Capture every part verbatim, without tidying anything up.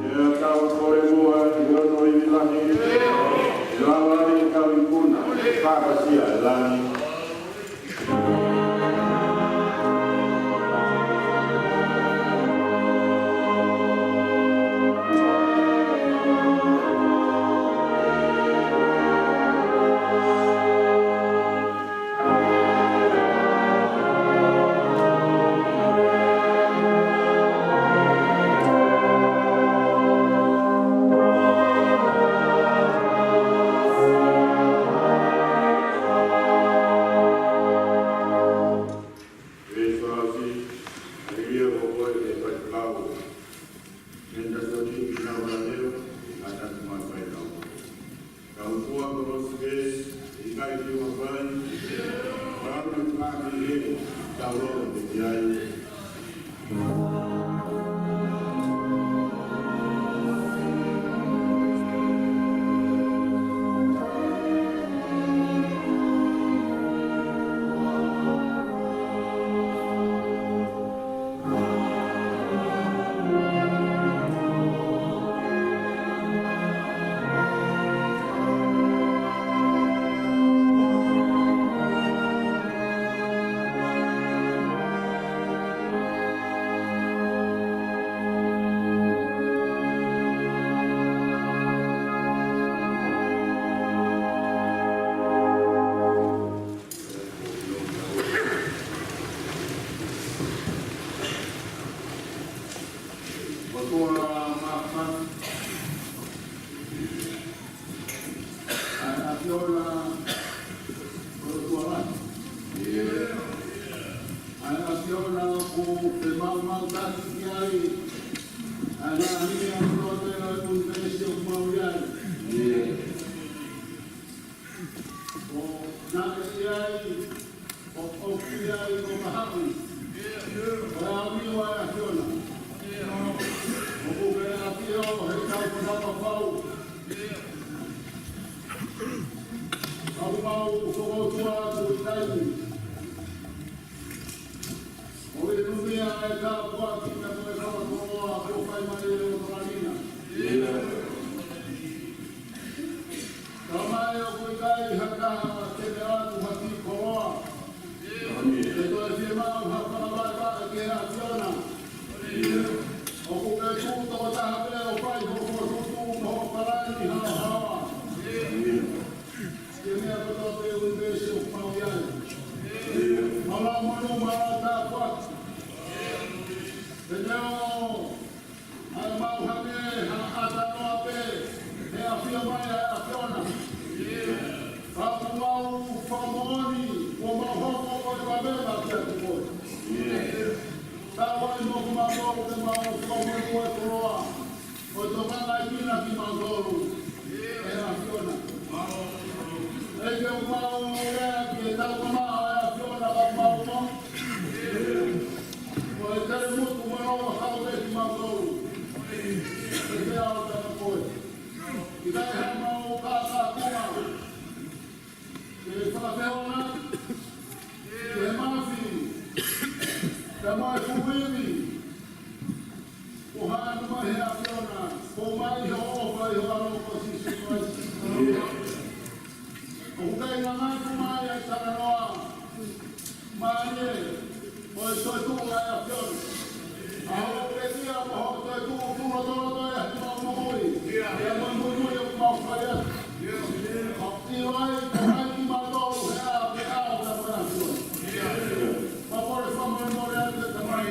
Ia tau kole muʻa ʻi hono ivi lahi, ʻe lava ai ʻetau ikuna, fakasia e langi. Tau fua kolosi pē, ʻikai ke ua fai. Fai pē pāki he, tau lolo pē ki ai. ʻOtua māfimafi, ʻa e ʻAfiona ʻo e ʻOtua lahi. ʻA e ʻAfiona ʻoku te maumau taki ki ai, ʻa e ngaahi meʻa kotoa pē ʻo e ʻunivēsi ʻoku mau ʻi ai. ʻO naʻe ʻi ai, ʻo, ʻoku ʻi ai, ʻo ka haʻu. Ko e ʻAfiona, ʻa e ʻAfiona. ʻOku ke ʻafio he kau fakapaupau. Ka ʻoku mau fakaʻotua atu ʻi taimi. ʻO e numi ʻa e tāpuaki mo e fakakoloa kuo fai mai ʻe ʻOkalania. Ka mai ʻoku ʻikai ha taha te ne ʻatu ha kiʻi koloa. Ke toe fiemaʻu ha fakavaʻevaʻe ki he ʻAfiona. ʻOku ke tuʻu tokotaha pē ʻo fai ho fokotuʻutuʻu mo ho palani haohaoa. Ke meʻa kotoa pē ʻunivēsi ʻoku mau ʻi ai. Mālō mo e mālō tāpuaki. Pea neongo ʻa e mau hangē ha ʻata noa pē he ʻafio mai ʻa e ʻAfiona. Ka ʻoku mau fakamoʻoni, kuo mau hoko ko e kaveinga kiate koe. Tauhi mo kimautolu ke mau fakamoʻoni ʻa e koloa ʻo e tokanga ʻi kina kimautolu, ʻe ʻAfiona. ʻEiki, ʻoku mau lea ki he taukamā ʻa e ʻAfiona, ka mau mo. Ko e tele mutu mano ka kau pē kimautolu. ʻEiki, ʻoku mau tanu koe. ʻIkai ha mau kākākuma. Ke fakafehoana ki he mafi, pea mo e fuʻu ivi kuo haʻu mai he ʻAfiona, ko e maʻu ʻi hoʻo ʻofa ʻi ho ʻAlo ko Sīsū Kalaisi. ʻOku kei ngangatu mai ʻa e talanoa mālie ʻo e toetuʻu ʻa e ʻAfiona. ʻA hoʻo pekia mo hoʻo toetuʻu ʻoku lotoloto ʻa e mau moʻui, ʻa e mau muimui ʻoku mau fai atu. ʻOku ʻilo ai, ko hai kimautolu he ʻā pē ʻa e ʻAfiona. Mau kole fakamolemole atu, ʻe Tamai.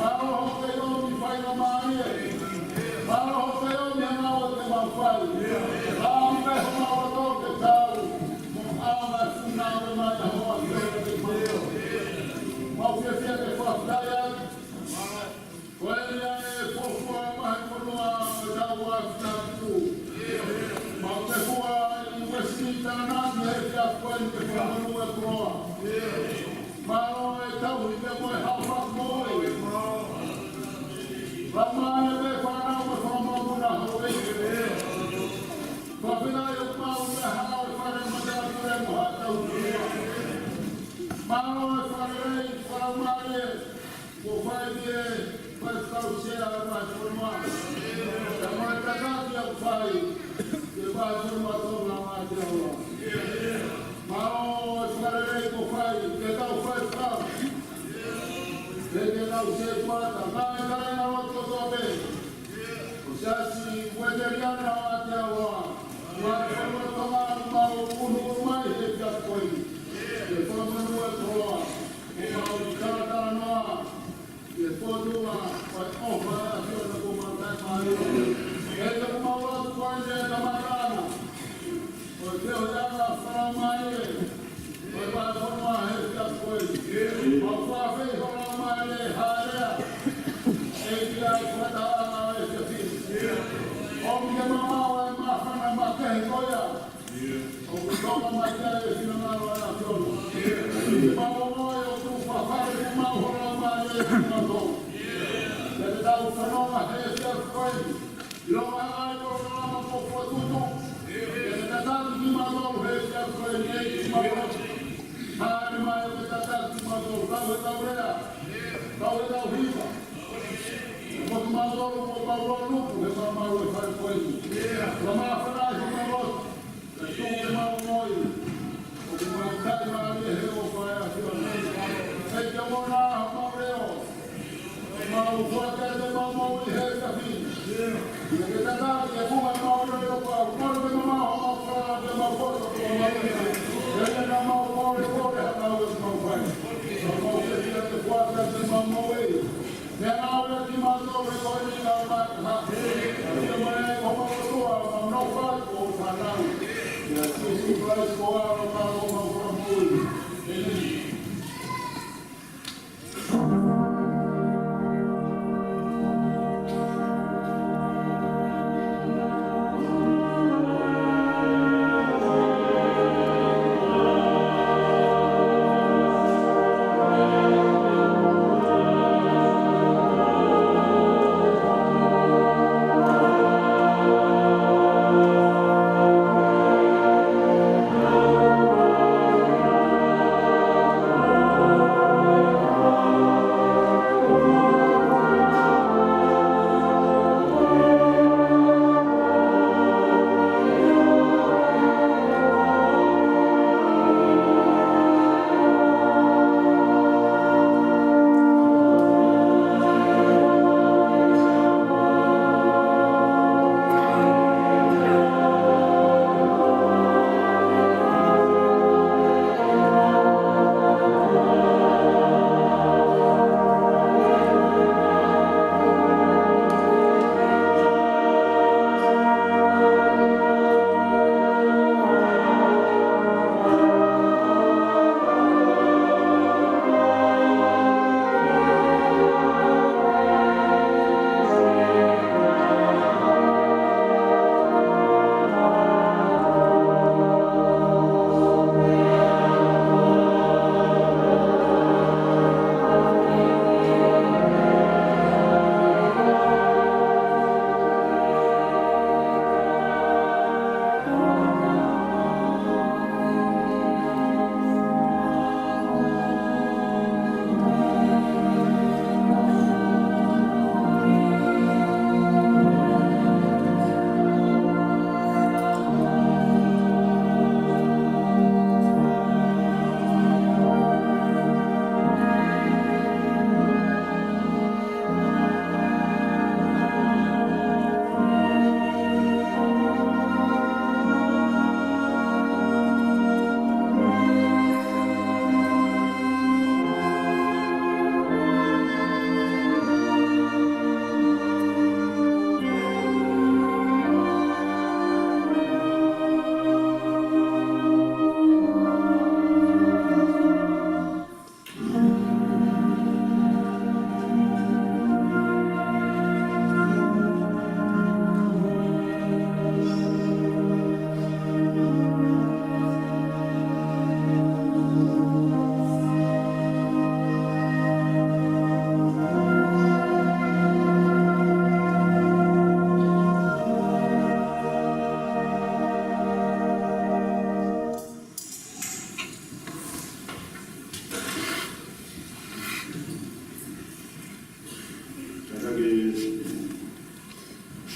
Mālō hoʻo kei ʻomi faingamālie. Mālō hoʻo kei ʻomi ʻa e ngāue te mau fai. Mālō pē homau loto ke tau mo ʻaonga e funga ʻo e mai ʻa hoʻo ʻAfio ke mau. Mau fiefia ke fakafetaʻi atu. Ko eni ʻa e fuofua vahefonua ʻo e tau ʻa Fitatu. Mau te fua ʻi Westminster na ki he efiafi ko eni ke fakamonū e koloa. Mālō e tauhi pea mo e haʻu fakamoʻui. Laumālie pē fānau mo e fanga mokopuna Hauaiʻi. Fakafetaʻi ʻoku mau meʻa hao e fale matapule mo haʻa tauhi. Mālō e fakalelei fakalaumālie kuo fai ʻe he faifekau sea ʻo e vahefonua. Pea mo e tataki ʻoku fai ʻe he vahefonua Tonga ʻo Aotearoa. Mālō e fakalelei kuo fai ʻe he kau faifekau. Pea mo e kau setuata, ngaahi kāinga lotu kotoa pē ʻo e Siasi Uēteliana ʻo Aotearoa. Vahefonua Tonga, mau ʻunuʻunu mai he efiafi ko eni ke fakamonū e koloa. Mau talatalanoa ki he fōtunga ʻo e ʻofa ʻa e ʻAfiona kuo mau taʻimālie. ʻEiki, ʻoku mau lotu ko eni ke kamata ʻa e feohiʻanga fakalaumālie ʻo e vahefonua he efiafi ko eni. Mau fakafeʻiloaki ho Laumālie Hēvani ʻEiki ʻa e fakatahaʻanga ʻo e efiafi ni. ʻOmi ke mau maʻu e māfana makehe ko ia ʻoku toka mai ai e finangalo ʻa e ʻAfiona. Mau ongoʻi ʻoku fafale ke mau ho Laumālie ʻi he mato. Ke tau fanongo he efiafi ko eni. ʻIlonga ai ko e lama ko fotutu. Ke tataki kimautolu he efiafi ko eni ʻEiki mau. Hāʻele mai ke tataki kimautolu. Tau he tau lea. Tau he tau hiva. Ko kimautolu ko mau lōnuku he mau maʻu e fale ko eni. Ka māfana ai homau lotu. Ka tuku ke mau ongoʻi ʻoku mau taʻimālie he ʻofa ʻa e ʻAfiona. ʻEiki, ʻoua naʻa mau leʻo. Mau foaki atu ʻemau moʻui he efiafi ni. Ke tataki e funga ʻemau loto, ʻoku mau ke mamao homau fala, ke mau foto ko mau. Ke ʻi ai haʻamau kole, kole haʻamau ʻoku mau fai. Mau ke fia ke foaki atu ʻemau moʻui. Meʻa ngāue kimautolu he ko eni ka ma ha. Ke mai homau ʻOtua, mau nofo ai ko fānau. ʻIa Sīsū Kalaisi ko e ʻAlo, ko homau Fakamoʻui. ʻĒmeni.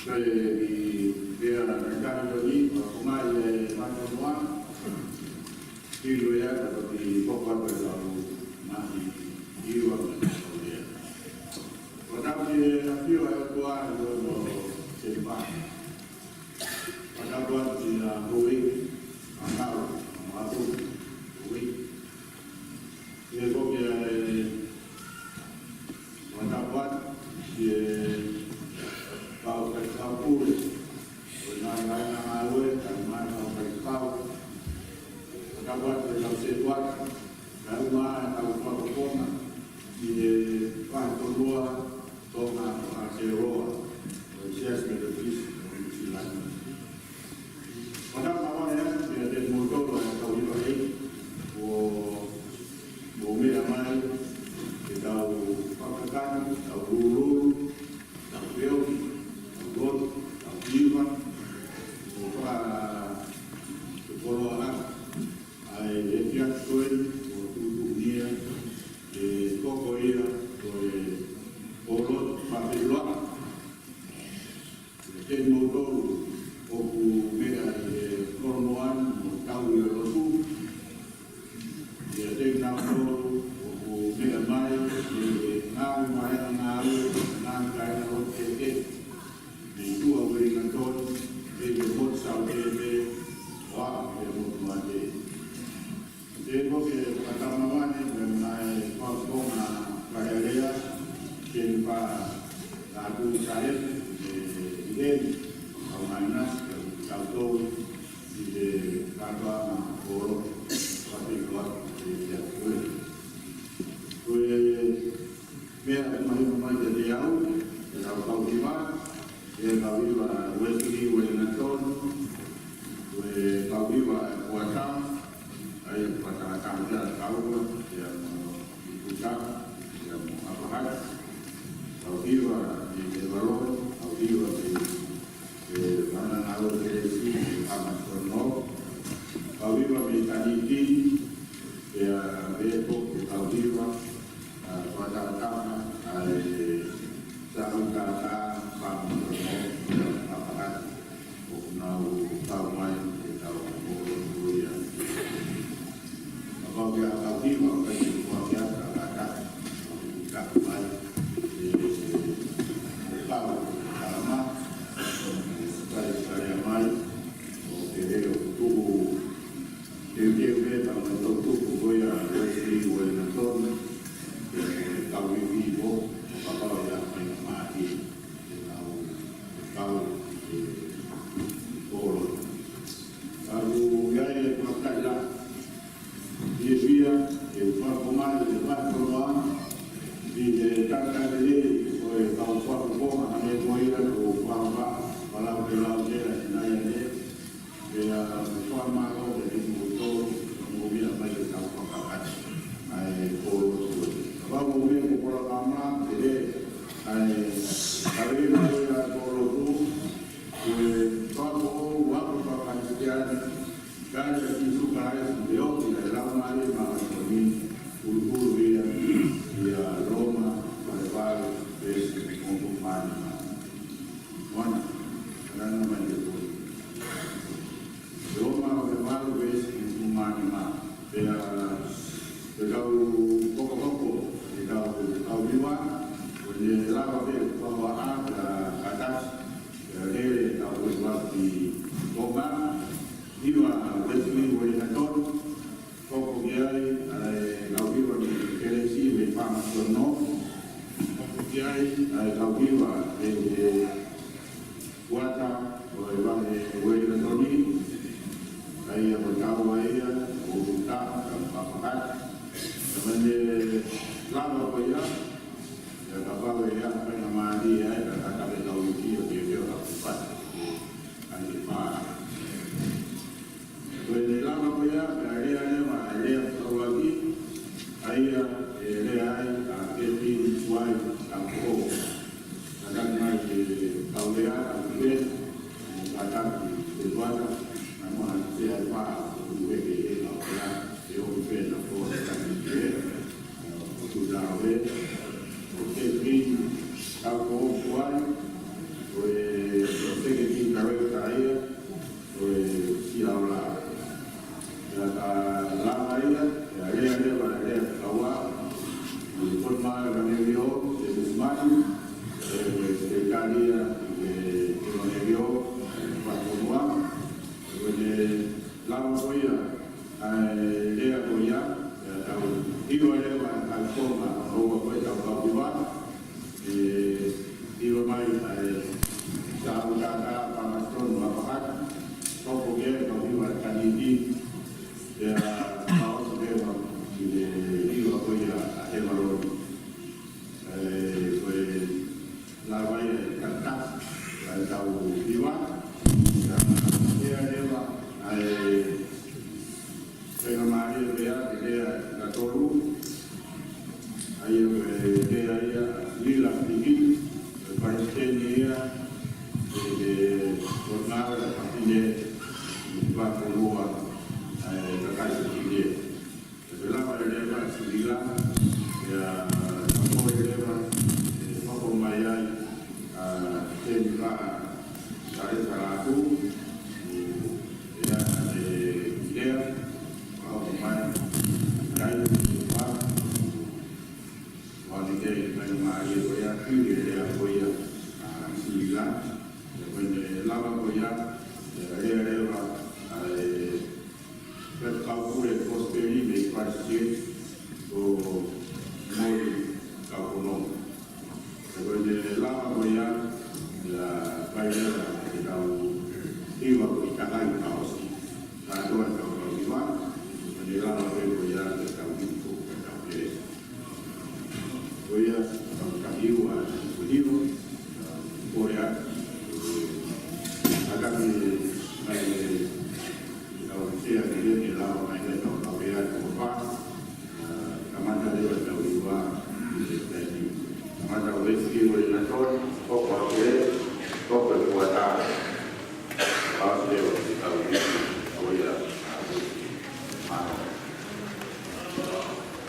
Ko e kiʻi lea naʻe tali ko eni, ʻoku ʻomai ʻe Maʻa Tonoa, ki lue ia, ka ko e kiʻi koko atu e lau mahi ʻi ua me lau lea. Ko tau ke afio e ʻOtua ʻi hono temipale. Ko tau atu ki he houʻeiki, ʻāngelo, ʻa mātou, houʻeiki. Ke koke ai, ʻo tapu atu ki he kau faifekau pule ʻo e ngaahi vaʻinga ngāue, kae ʻumaʻā e kau faifekau. ʻO tapu atu ki he kau sētuata, kae ʻumaʻā e kau fakafofonga ʻi he Vahefonua Tonga ʻo Aotearoa, ʻo e Siasi Metotisi ʻo Nuʻusila ni. Ko tau maʻu ʻa e ʻaho ni kiate kimoutolu ʻa e kau hiva ʻeiki kuo mou meʻa mai ke tau fakakakano, tau lūlū, tau feohi, tau lotu, tau hiva, mo fakatupoloa ʻa e efiafi ko eni kuo tuʻutuʻuni ia, ʻe koko ia ko e kōlotu fakafeʻiloaki. Kiate kimoutolu ʻoku meʻa ʻi he kolomoani mo tau ʻi he lotu. Kiate kinautolu ʻoku meʻa mai ʻi he ngaahi vaʻinga ngāue, ngaahi kāingalotu kehekehe mei tuʻa Uelingatoni, ʻi he motu Sautete, ʻo aʻu ki he motu Maʻake. Te koke fakatamaua ni mo e ngaahi fakafofonga fakalea, Senipa Lātū Sale, ʻe ʻi heni, kau mai nasi, kau tau ʻi he kātoanga kolo, fakafeʻiloaki ʻi he ʻaho ko eni. Ko e meʻa ʻoku mahino mai kiate au, ʻe kau kau hiva, ʻe kau hiva Uesili Uelingatoni, ko e kau hiva Kuata, ʻa ia Kuata Tautea Taua, ʻe mo Kuta, ʻe mo Apahati, kau hiva ʻi he Valo, kau hiva ʻi he Vaʻinga Ngāue Kelesi, ʻe Pamasono, kau hiva mei Taniti, ʻe a Veto, ʻe kau hiva, ʻa Kuata Tama, ʻa e Sautata, Pamasono, ʻe Apahati, ʻoku nau kau mai ke tau kolo tuia. Kapau ke a kau hiva, ʻoku ʻikai ke kua ke ata, ata, ʻoku kau mai, ʻe, ʻe kau, kalama, ʻe, kai, kai mai, ʻo ke leo tuku, ke, ke, ke, kau mai tau tuku, ko ia, Uesili Uelingatoni, ʻe, kau hiva, ʻo kapau ia, mai, mai, ʻe, nau, ʻe, kau, ʻe, kolo. Ka ʻoku ʻi ai e fakataha. ʻI he fia, ʻe fakafofonga, ʻe fakafofonga, ʻi he tangata lelei, ko e kau fakafofonga, hangē ko ia, ko Fakafofonga, Palaupelau, Tela, Sinaia, Ne, pea fakamālō kiate kimoutolu, mou meʻa mai ke tau fakakakato ʻa e kolo tuʻu. Kapau mou meʻa ke polokalama, pehē, ʻa e, kaveinga ko ia kolo tuʻu, ko e fakafoʻou ʻa e fakakakato ʻa e Kalaisi ʻa Sīsū Kalaisi, ʻe ʻomi ʻa e Laumālie Māʻoniʻoni, kulukulu ia, ʻia Loma, vahe valu, veesi hongofulu mā nima. Moana, kalanga mai e poli. Loma, vahe valu, veesi hongofulu mā nima. Pea, pea kau hokohoko, ʻe kau, ʻe kau hiva, ʻoku ne lava pē ʻo kau ʻa, ʻa, ʻa tasi, pea lele ʻe kau hiva ki Tonga, hiva Uesili Uelingatoni, hoko ki ai, ʻa e kau hiva mei Kelesi, mei Pamasono, hoko ki ai, ʻa e kau hiva mei he Kuata, ʻo e vahe Uelingatoni, ʻa ia ko Taua ia, ʻo Kuta, ka Apahati. Ka mei he lava ko ia, ʻe kapau ʻe ʻi ai ha faingamālie ai, ka ka ke kau iti ʻo ke ke ʻo ka kupat. ʻA ia pā. Ko e lava ko ia, pea lea leva, ʻa e lea fakaʻuluaki, ʻa ia, ʻe lea ai, ʻa Kevin Suai, Takoho. Ka taki mai ke kau lea, ʻa Kevin, mo ka taki ke tuata, ʻa mo ha sea e pā, ʻo tuku e ke e kau lea, ʻe o ke pena ko, ka taki ke, ʻo tuku tau e, ʻo Kevin, Takoho Suai, ko e ʻA ia ko ia, ʻi he lea ko ia ʻa Sila, ʻa ia ko ʻene lava ko ia, ʻa ia leva ʻa e, ʻa e kau pule Kosipeli mei Christchurch, ko Moli Kaupono. ʻA ia ko ʻene lava ko ia, ʻa ia ko e lea